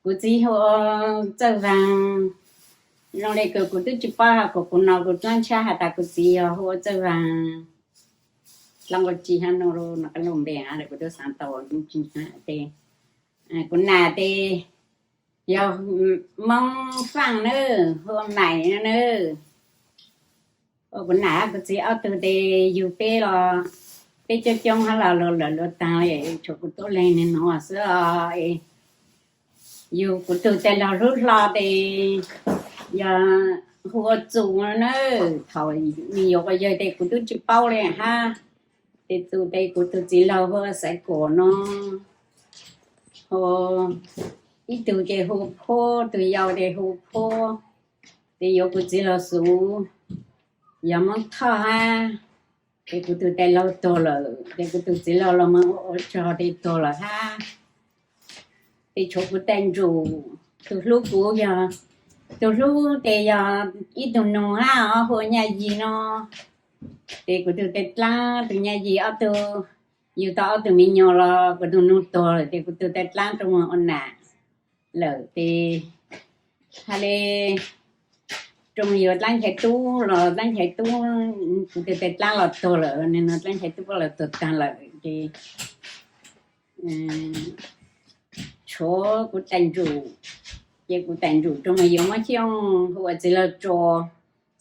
Kuv txiv hu ua Txawj Vaag. Zoo le kws kuv twb tsi paub has kuas kuv no kuv dlaab ntshab has tas kuv txiv yog hu ua Txawj Vaag. Dlaab ua tsi hab no, no qab lug npe has le kuv tub xaav tau tsi ntshab tes. Kuv nam tes yog Moob Faaj nawb, hu ua Maim nawb. Ua kuv nam kuv txiv ob tug tes yug peb los peb coob coob hab los luag lawm luag taag, tshuav kuv tuab leeg nwg nuav xwb os. Yug kuv tug tes laug hlub hlo tes yog hu ua Txus na. Thaum nwg yuav quas yawg tes kuv tub tsi paub le hab. Tes Txus tes kuv tug txiv laug hu ua Xaiv Kuam no. Hu ib tug tes hu Phuab, tug yau tes hu Phuab. Tes yuav kuv txiv laug xuv yog Moob Thoj hab. Tes kuv tug tais laug tuag lawm tes kuv tug txiv laug los mas ua ua tsog tes tuag lawm hab. Tes tshuav kuv tais ntsum, tug hlub kuv yog, tug hlub tes yog ib tug nug hab hu ua Nyaj Yig no. Tes kuv tug tais dlaab tug Nyaj Yig ob tug yug tau ob tug miv nyuas los kuv tug nug tuag lawm tes kuv tug tais dlaab rua moog ua nam lawm tes has le rua moog yuav dlaab nchaiv tub los dlaab nchaiv tub, kuv tug tais dlaab los tuag lawm, nwg dlaab nchaiv tub puab los tuag taag lawm tes tshuav kuv tais ntsum. Ces kuv tais ntsum rua moog yuav Moob Xyooj hu ua txiv laug Tsua,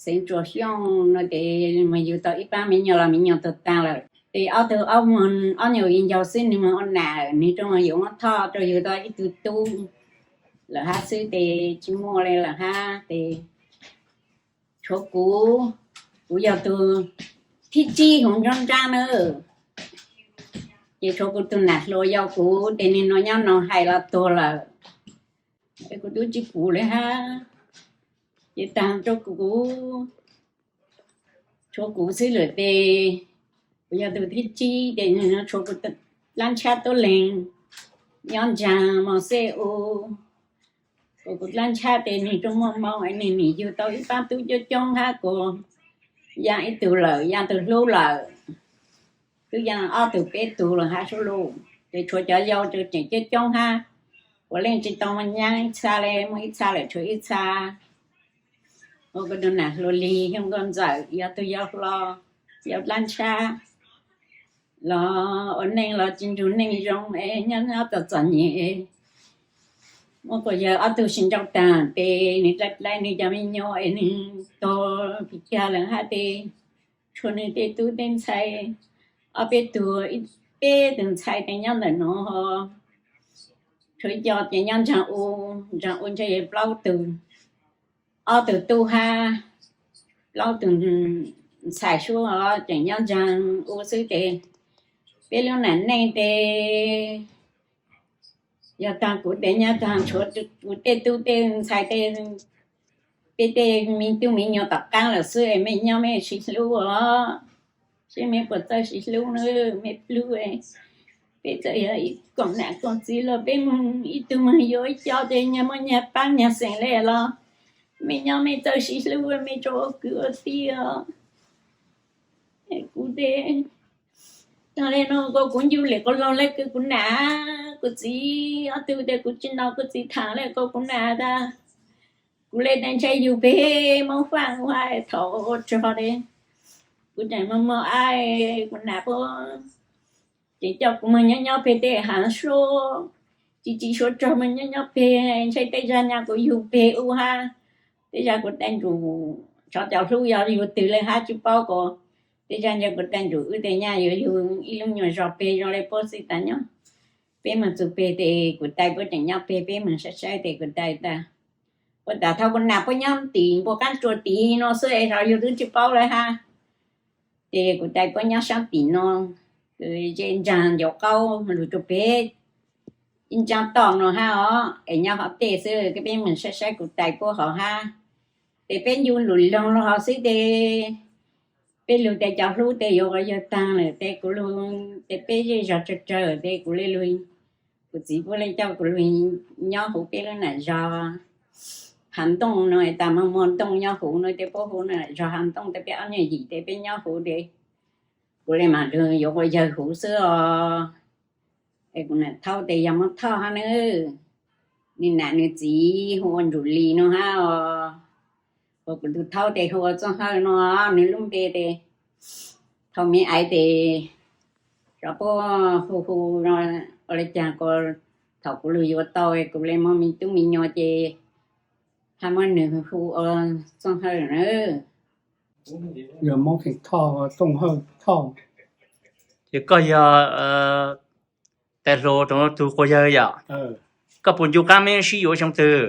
xeev Tsua Xyooj no tes moog yug tau ib paab miv nyuas los miv nyuas tuag taag lawm. Tes ob tug ob moog ob nyuas viv ncaus xwb nwg moog ua nam lawm, nwg rua moog yuav Moob Thoj rua yug tau ib tug tub lawm hab xwb tes tsi muaj le lawm hab tes tshuav kuv, kuv yog tug thib tsib huv nruab nraab na. Ces tshuav kuv tug nam hluas yau kuv tes nwg nua nyob no hais los tuag lawm. Es kuv tub tsi pum le hab, ces taag rua kuv, tshuav kuv xwb lawm tes kuv yog tug thib tsib tes nwg tshuav kuv dlaab ntshab tuab leeg nyob ntsaag moog xwb u. Kuv dlaab ntshab tes nwg rua muaj moo es nwg nim yug tau ib paab tub coob coob hab kuas yaa ib tug lawm, yaa tug hlub lawm, twb yaa ob tug peb tug lawm hab sub lug. Ces tshuav cov yau tseem coob coob hab, puav leej tsi tau muaj nyaab ib txha le, muaj ib txha lawm tshuav ib txha. Ua kuv tug nam hluas Lig Xyooj Nkauj Ntxawm yog tug yau hlo, yau dlaab ntshab los ua neej los tsi nrug neej zoo es nyob nyob txom txom nyem. Muab kuas yawg ob tug sib nrauj taag tes nwg dlai dlai nwg cov me nyuam es nwg tuag pim cag lawm hab tes tshuav nwg tej tub tej ntxhais ob peb tug, ib peb tug ntxhais tes nyob ntawm nuav ho tshuav ib co ces nyob ntsaag u, ntsaag u ntshe yog plaub tug, ob tug tub hab plaub tug ntxhais sub tseem nyob ntsaag u xwb tes peb lub nam neej tes yog taag kuv tes nyob taag tshuav kuv tej tub tej ntxhais tes peb tej me tub me nyuam tom qaab lawm xwb es mej nyob mej sib hlub os, seb mej puas txawj sib hlub na, mej plub. Peb txawm yog ib koom nam koom txiv los peb moog ib tug moog yuav ib co ces nyag muaj nyag paab nyag xeem le los mej nyob mej txawj sib hlub mej tso ua kwv ua tij os. Kuv tes taag le nuav kuv ncu lwm qub lug le kws kuv nam kuv txiv ob tug tes kuv tsi nov kuv txiv thaam le kuv nam tas kuv le ntshai yug peg Moob Faaj ua thaum ua tsog le kuv tseem moog moog a, kuv nam puab tseem coj kuv moog nyob nyob peg tej haav suab, tsi tsi suav rog moog nyob nyob peg, ntshai tej zag nyag kuv yug peg u hab. Tej zag kuv tais ntsum, tsov cov hlub yog yug twg le hab tsi paub kuv, tej zag nyag kuv tais ntsum wb tes nyag yuav yug ib lub nyuas zog peg zoo le puab xwb tas nyob. Peb moog txug peg tes kuv tais puab tseem nyob peg, peb moog saib saib tes kuv tais tas, puab tas thaum kuv nam puab nyob tim npua qaab tsua tim nuav xwb es yug twb tsi paub le hab. Ces kuv tais puab nyob saab tim nuav, ze ntsaag ncuav qaub lug rua peg ib ntsaab toj nuav hab os, es nyob hov tej xwb, peb moog saib saib kuv tais puab hov hab. Tes peb ncu lwm lug lug hov xwb tes peb lug tes cov hlub tes yuav ua yawg taag lawm tes kuv lug tes peb zej zog tsawg tsawg tes kuv le lug, kuv txiv puab le coj kuv lug nyob huv peb lub nam zog Haav Ntooj nuav, tas moog muag ntooj nyob huv nuav tes puab hu nam zog Haav Ntooj tes peb ob nyuag yim tes peb nyob huv tes kuv le mam lug yuav ua yawg huv xwb os. Es kuv nam thaub tes yog Moob Thoj hab nawb, nws nam nws txiv hu ua Ntsum Lis no hab os. Ua kuv tus thaub tes hu ua Txooj Hawj no, nws lub npe tes thaum me aiv tes cov puab hu hu ua le caag ko, thaum kuv lug yuav tau kuv le muaj me tub me nyuam ces hab muab nws hu ua Txooj Hawj na. Yog Moob Xeem Thoj, Txooj Hawj Thoj. Ces koj yog tais hluas rau tug quas yawg yom? Koj puas ncu qaab meb sib yuav xyoo twg?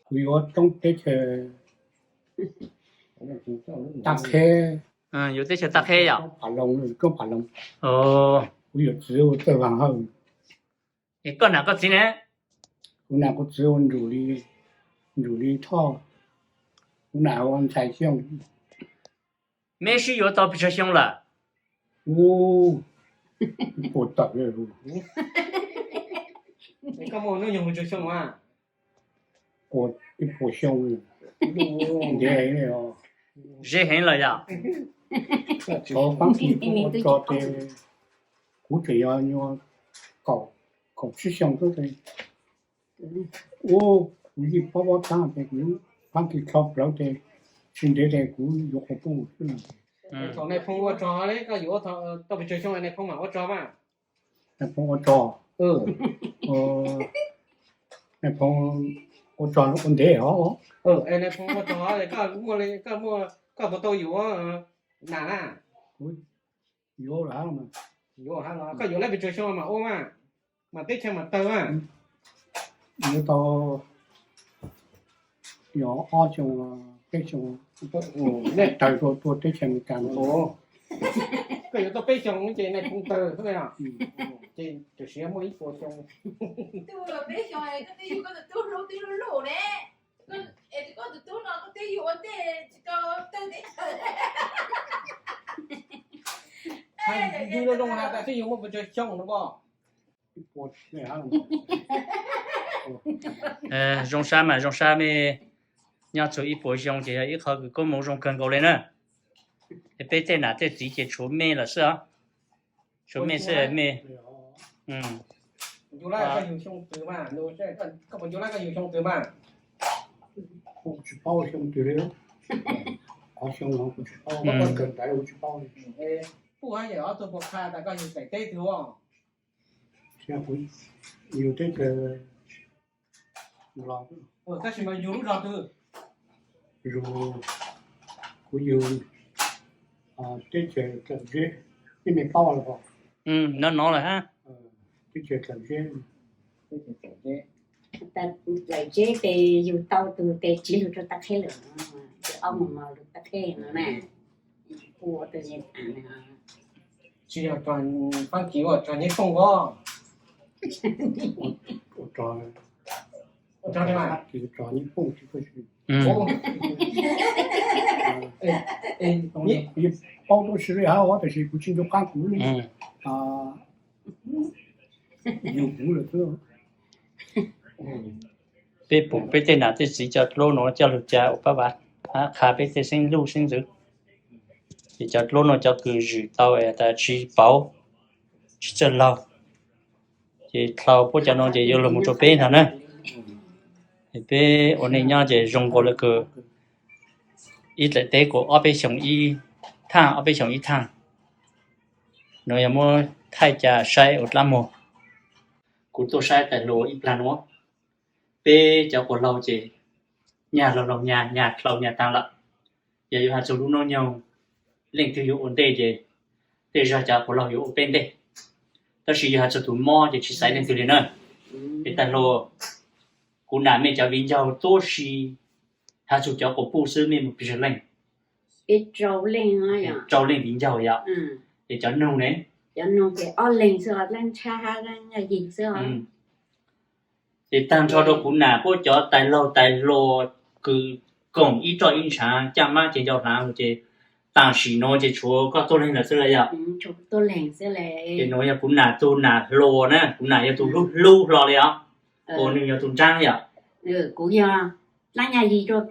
Kuv yuav roob teb chaws Tag Qheb. Yuav teb chaws Tag Qheb yom? Roob Phav Loos, roob Phav Loos. Kuv yawm txiv hu Txawj Vaag Hawj. Es koj nam koj txiv ne? Kuv nam kuv txiv hu Ntsum Lis, Ntsum Lis Thoj. Kuv nam hu ua Ntxhais Xyooj. Meb sib yuav tau pes tsawg xyoo lawm? Ub, ib puas tawm. Koj muaj hnub nyoog pes tsawg xyoo a? Ib puas xyoo. Ntev. Ze heev lawm yom? Thaum Faab Kis ua tso tes kuv tseem yog nyuag kaum tsib xyoo xwb. Ub, kuv yeej paub paub taab tes kuv Faab Kis kho plawv tes tsis ntev tes kuv yuav quas puj xwb. Thaum Nais Phoo ua tsov, koj yuav tau pes tsawg xyoo Nais Phoo mam ua tsov mas? Nais Phoo ua tsov. Nais Phoo ua tsov ua ntev os. Nais Phoo ua tsov, koj muaj, koj puas tau yuav nam na? Yuav lawm. Yuav, koj yuav lawm pes tsawg xyoo mam ua mas, mam teb chaws mam tawg mas? Yuav tau, yog ob xyoo, peb xyoo, tawg rua tuaj teb chaws Amelikas. Koj yuav tau peb xyoo ces Nais Phoo tawg xwb. Ces tam sim muaj ib puas xyoo. Peb xyoo koj twb yug koj tus tub hlub twb luj luj ne. Koj tus tub no koj twb yug ua ntej tsis tau tawg teb chaws. Yug zoo zoo has tas twb yug muaj pes tsawg xyoo no koj. Zoo sab mas zoo sab mej, nyob txug ib puas xyoo ces yog ib qho kws koob moov zoo kawg nkaus le na. Es peb tej nam tej txiv ces tshuav mej lawm xwb os. Tshuav mej xwb mej. Ncu Lab, koj yug xyoo twg mas? Koj puas ncu Lab koj yug xyoo twg mas? Kuv tsis paub xyoo twg li. Qhov xyoo no kuv tsis paub, koj kawm ntawv kuv tsis paub li. Puj hab yawm ob tug puas qha tas koj yug daim teb twg os? Yug teb chaws los, tab sis mas yug lub zog twg? Yug, kuv yug teb chaws Tlaum Zeb, nej mej paub los? No no lawm hab. Teb chaws Tlaum Zeb. Tlaum Zeb tes yug tau tug tes tsiv lug rua Tag Qheb lawm, ces ob mus mog lug Tag Qheb no na. Kuv ua tug Faab Kis ua rog Nyeb Pooj os. Faab Kis rog Nyeb Pooj. Kuv yeej paub tub si li hab os, tab sis kuv tsis ncu qab kuv lub, yug kuv lawm xwb. Peb pum peb tej nam tej txiv cov dluab nuav coj lug ca ua pab vav, qha peb tej xeeb luj xeeb ntxwv. Ces cov dluab nuav cov kws zwm tau tas tsis pauv, tsis txawj laug, ces dlhau puab cov nuav ces yuav lug moog rua peb ntag na. Peb ua neej nyob ces zoo nkaus le kws ib dlaim teb kuas ob peb xyoos ib thaaj, ob peb xyoos ib thaaj. Nuav yog muab thaij ca saib ua dlaab muag. Kuv tuaj saib tais hluas ib plag nuav, peb cov quas laug ces nyag laug laug nyag, nyag dlhau nyag taag lawm. Yog yuav has txug lub noob nyoog, leej twg yuav ua ntej ces tej zag cov quas laug yuav ua peb ntej. Tab sis yog has txug tug mob ces tsis xaiv leej twg li na. Es tais hluas, kuv nam mej cov viv ncaus tuab si, has txug cov quas puj xwb mej muaj pes tsawg leej? Rau leej viv ncaus yom. Es cov nug ne? Cov nug ces ob leeg xwb os, leej tshab hab leej yig xwb os. Ces taag nrho rua kuv nam puab cov tais laug tais hluas kws koom ib roj ib ntshaav caaj mab ceg ncau hlaav ces tam sim nuav ces tshuav koj tuab leeg lawm xwb lawm yom? Ces nuav yog kuv nam tug nam hluas na, kuv nam yog tug hlub hlub hlo li os, kuas nwg yog tug nraab yom. Kuv yog dlaab nyaj yig rua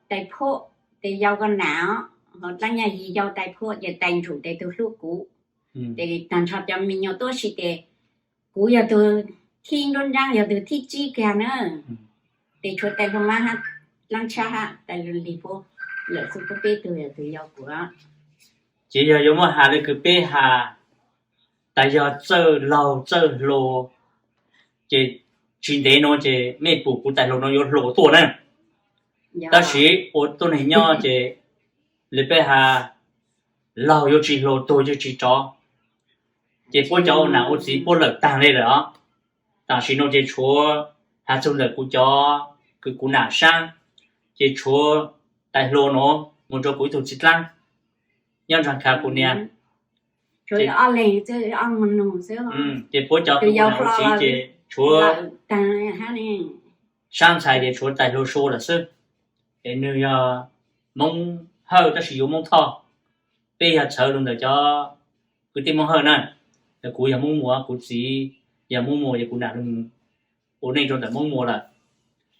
tais phuam tes yau koj nam os, ho dlaab nyaj yig yau tais phuam ces tais ntsuj tes tug hlub kuv. Ces tag nrho cov me nyuam tuab si ces kuv yog tus thib nruab nraab, yog tus thib tsib kiag na. Ces tshuav tais hluas mab hab dlaab tshab hab tais hluas lig puab lawm xwb, puab peb tug yog tus yau kuv. Ces yog yuav muaj has le kws peb has, tas yog txawj laug txawj hluas, ces tsis ntev nuav ces mej pum kuv tais hluas nuav yuav hluas tuaj na. Tab sis ua tuab neeg nyob ces le peb has, laug yuav tsis hluas tuag yuav tsis rov. Ces puab cov ua nam ua txiv puab lawm taag le lawm os. Tam sim nuav ces tshuav has txug ntawm kuv cov kws kuv nam sab, ces tshuav tais hluas nuav mus rua kuv ib tug txiv dlaab nyob nraag California. Ces puab cov kws ua nam ua txiv ces tshuav sab ntxhais ces tshuav tais hluas Sua lawm xwb. Es nwg yog Moob Hawj tab sis yuav Moob Thoj. Peb yog txhawv lug ntawm cov kwv tij Moob Hawj na. Kuv yog Moob Muas, kuv txiv yog Moob Muas, yog kuv nam lug ua neej rua ntawm Moob Muas lawm.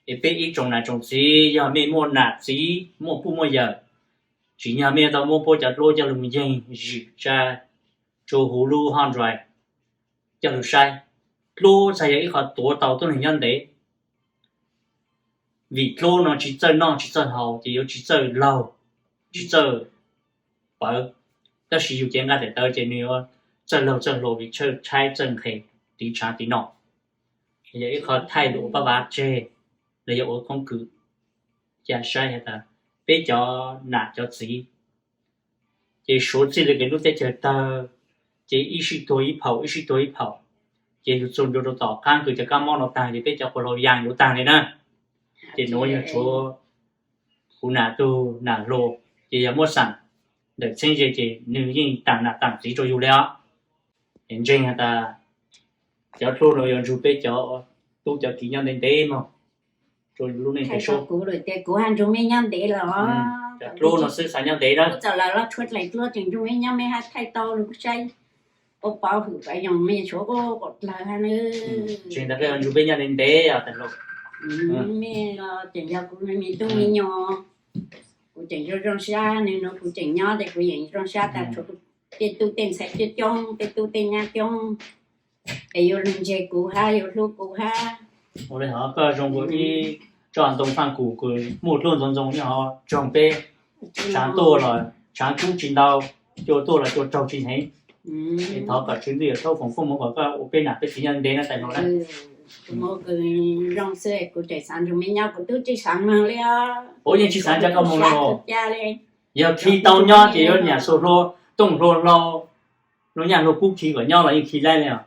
Es peb ib tsoom nam tsoom txiv yog mej muaj nam txiv muaj puj muaj yawm, tsim nyog mej yuav tau muab puab cov dluab coj lug yeeg zwm tsa tsua huv lub hoj nruais coj lug saib. Dluab txhaj yog ib qho tuav tau tuab neeg nyob ntev. Vim dluab no tsis txawj noj tsis txawj haus ces yuav tsis txawj laug, tsis txawj pawv. Tab sis yus cev nqaj daim tawv ces nws yuav txawj laug txawj hluas vim txawj tshaib txawj nqhes, tiv tshaav tiv no. Yog ib qho thaij lug ua paj vav tseg los yog ua koob kws. Ca saib has tas peb cov nam cov txiv ces suav txij le kev lub teb chaws tawg, ces ib sij tuag ib phaum ib sij tuag ib phaum, ces lug txug ntua rau tom qaab kws cov kab mob no taag ces peb cov quas hlau yaam yuav taag le na. Ces nuav yog tshuav kuv nam tug nam hluas, ces yog muab xaam ntawm txheeb ze ces nwg yeej taam nam taam txiv rua yus le os. Es ntseeg has tas cov dluab no yuav nrug peb cov tub cov kiv nyob ntev ntev mog. Rua lub neej peb suab kuv lawm tias kuv has nrug mej nyob ntev los. Cov dluab no xwb xav nyob ntev na. Txawm lawv los tshuav dlaim dluab tseem nrug mej nyob, mej hab thaij tau lug saib ua pov hwm pab yoog mej tshuav ua dlaim hab na. Tseem tas koj yuav nrug peb nyob ntev ntev os tais hluas. Mej los tseem yog kuv me tub me nyuam, kuv tseem zoo zoo sab, nwg nuav kuv tseem nyob ces kuv yeej zoo sab tas tshuav tej tub tej ntxhais coob coob, tej tub tej nyab coob, es yuav lug ntseeg kuv hab yuav hlub kuv hab. Ua le hov koj zoo ua ib tsob ntoo faaj kum kws muaj dluab ntxoov ntxoo nyob hov tsoog peb. Tshaav tuaj los tshaav kub tsis ntau, cua tuaj los cua raug tsis heev. Es thov kom Tswv Ntuj Yawm Saub foom koob moov kom koj ua peb nam peb txiv nyob ntev na tais hluas na. Kuv zoo xwb kuv tseem xaav nrug mej nyob kuv tub tsis xaav moog le os. Kuv yeej tsis xaav nrug koj moog le. Yog khi tau nyob ces yuav nyam xuas hlua tooj hlua hlau, hlua nyaj hlua kub khi kom nyob los yeej khi laib le os.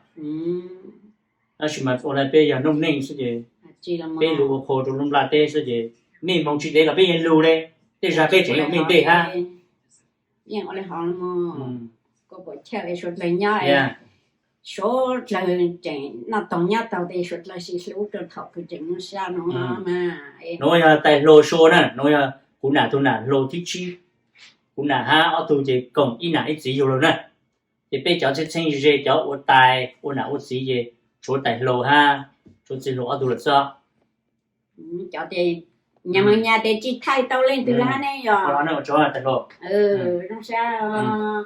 Tab sis mas ua le peb yog noob neej xwb ces peb lug ua qhua rau lub nplaj teb xwb ces mej moog tsis ntev los peb yeej lug le. Tej zag peb tseem yog mej ntej hab. Yeej ua le hov, suav dlawg nyob, suav dlawg tseem noj taug nyob taug tes suav dlawg sib hlub rau thaum kws tseem muaj sab no. Nuav yog tais hluas Sua na, nuav yog kuv nam tug nam hluas thib tsib. Kuv nam hab ob tug ces koom ib nam ib txiv yug lug na. Ces peb cov txheeb txheeb ze cov ua tais ua nam ua txiv ces tshuav tais hluas hab tshuav txiv hluas ob tug lawm xwb. Cov nyas nyas tes tsis thaij tau leej twg hab ne yog. Tais hluas, zoo sab.